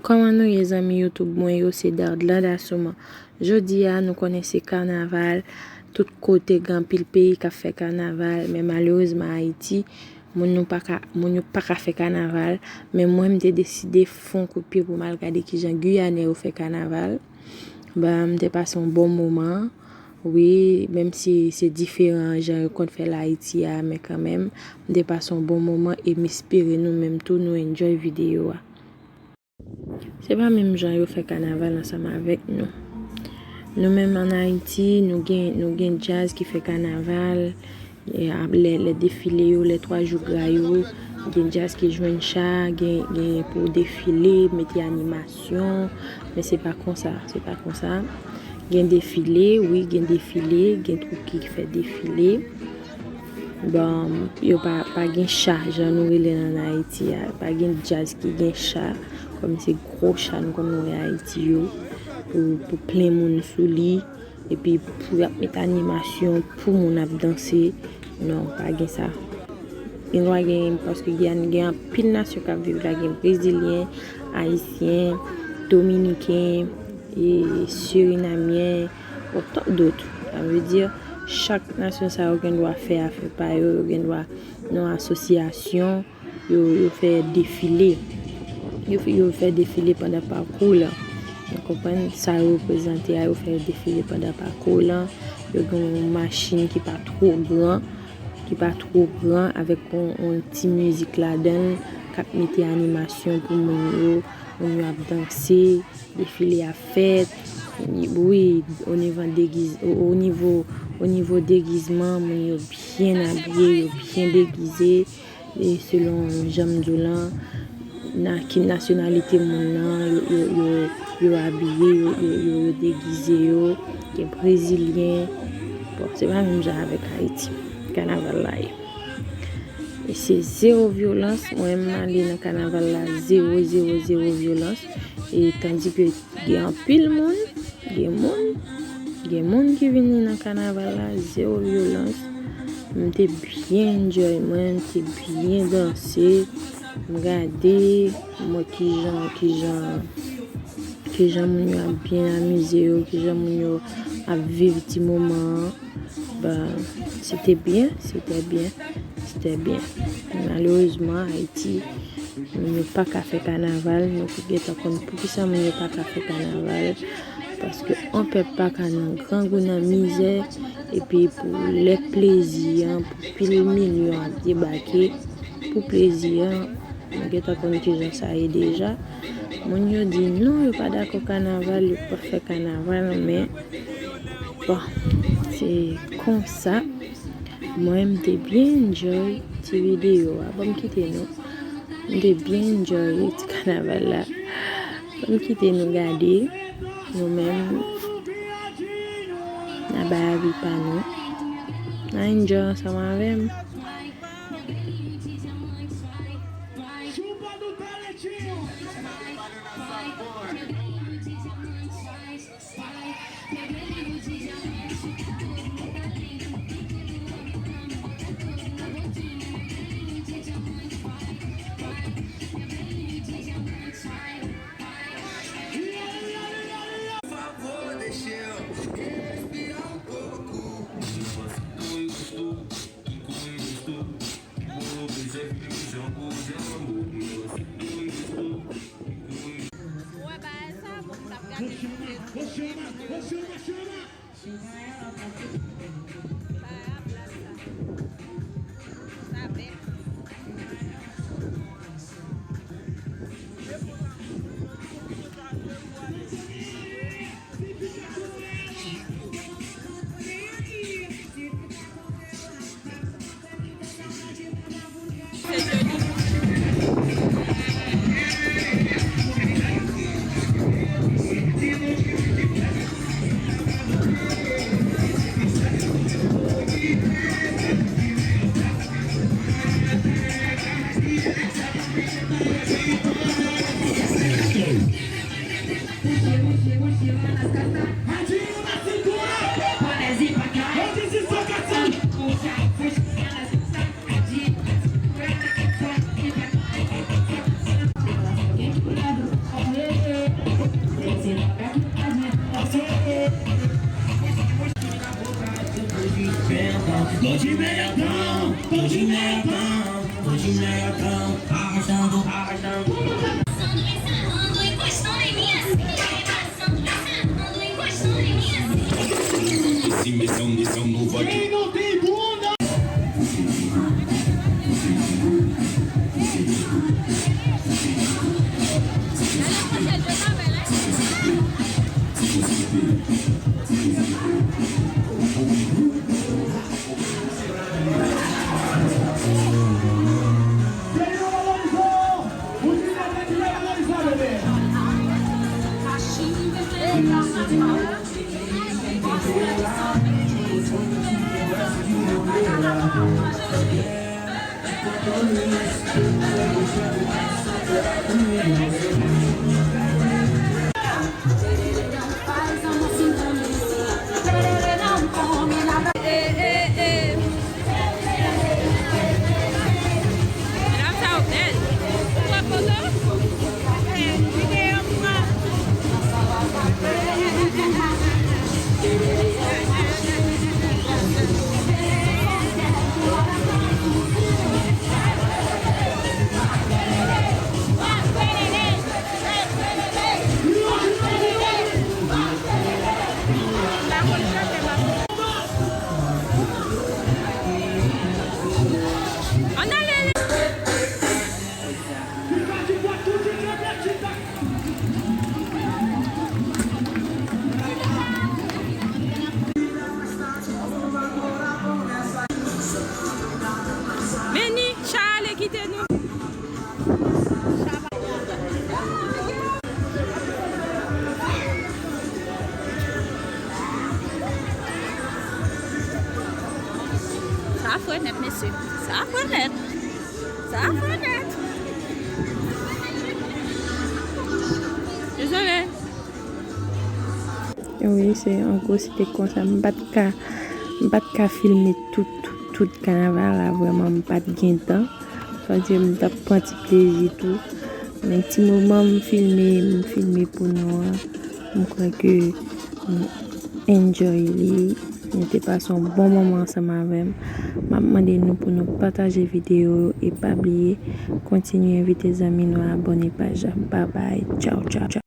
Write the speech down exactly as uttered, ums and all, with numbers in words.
Kòman nou ye, zanmi YouTube mwen yo? Se Dardlanda Souman. Jodi a, nou konnen se kanaval. Tout kote, gen anpil peyi k ap fè kanaval, men malerezman, Ayiti, moun nou pa ka, moun yo pa ka fè kanaval. Men mwen, m te deside fè yon kout pye pou m al gade kijan Giyane yo fè kanaval. Ba, m te pase yon bon moman. Wi, menm si se diferan jan yo konn fè l Ayiti a, men kanmenm, m te pase yon bon moman e m espere nou menm tou nou enjoy videyo a. Se pa menm jan yo fè kanaval ansanm avèk nou. Nou menm ann Ayiti, nou gen, nou gen djaz ki fè kanaval, e, a, lè, lè defile yo, lè twa jou gra yo, gen djaz ki jwenn cha, gen, gen pou defile, mete animasyon, men se pa konsa, se pa konsa. Gen defile, wi, gen defile, gen twoup ki fè defile. Bon, yo pa, pa gen cha, jan nou rele l ann Ayiti a. Pa gen djaz ki gen cha, kòm se gwo cha nou konn wè Ayiti yo, pou, pou plen moun sou li, epi pou y ap met animasyon, pou moun ap danse. Non, pa gen sa. Gen dwa gen, paske Giyane gen anpil nasyon k ap viv la, gen brezilyen, ayisyen, dominiken, e sirinamyen, bon, tant d'autres. Sa vle di, chak nasyon sa yo gen dwa fè afè pa yo, yo gen dwa nan asosyasyon, yo, yo fè defile. Yo, yo fè defile pandan pakou lan. Ou konprann sa yo reprezante a, yo fè defile pandan pakou lan. Yo gen yon machin ki pa twò gran, ki pa twò gran, avèk yon, yon ti mizik ladan l, k ap mete animasyon pou moun yo. Moun yo ap danse, defile ap fèt. Wi, o nivo degiz-, o, o nivo, o nivo degizman, moun yo byen abiye, yo byen degize. E selon jan m di w lan, nan ki nasyonalite moun nan, yo, yo, yo, yo abiye, yo, yo, yo, yo degize yo, gen brezilyen. Bon, se pa menm jan avèk Ayiti, kanaval la ye. E se zewo vyolans, mwen m ale nan kanaval la, zewo, zewo, zewo vyolans. E tandi ke gen anpil moun, gen moun, gen moun ki vini nan kanaval la, zewo vyolans. M te byen enjoy mwen, m te byen danse. M gade, m wè kijan, kijan, kijan moun yo ap byen amize yo, kijan moun yo ap viv ti moman an. Bon, se te byen, se te byen, se te byen. Malerezman, Ayiti, moun yo pa ka fè kanaval. Nou pou gentan konn poukisa moun yo pa ka fè kanaval. Paske yon pèp pa ka nan grangou, nan mizè, epi pou lè plezi an, pou pil milyon ap debake, pou plezi an, nou gentan konn kijan sa ye deja. Moun yo di non, yo pa dakò kanaval, yo p ap fè kanaval, men bon, se konsa. Mwen, m te byen enjoy ti videyo a. Ban m kite nou. M te byen enjoy ti kanaval la. Ban m kite nou gade. Nou menm, n a bay avi pa nou. N a enjoy ansanm avè m. Ou wè bagay sa, bon, m t ap gade videyo sou YouTube. Bagay a plat sa. Sa bèl. Tô de meiacão, tô de meiacão, tô de meiacão, arrastando, arrastando. Esse missão, missão do vadio. Quem não tem bunda? Men ni, chay ale kite nou. Sa fre nèt, mesye. Sa fre nèt. Sa fre nèt. Dezole. Wi, se, an gwo, se te konsa. M pa t ka, m pa t ka filme tout, tout, tout kanaval la, vrèman, m pa t gen tan. Sa vle di, m t ap pran ti plezi tou. Men ti moman m filme, m filme pou nou an, m kwè ke nou enjoy li. Nou te pase yon bon moman ansanm avè m. M ap mande nou pou nou pataje videyo yo e pa bliye kontinye envite zanmi nou abòne paj la. Babay, tchaw, tchaw, tchaw.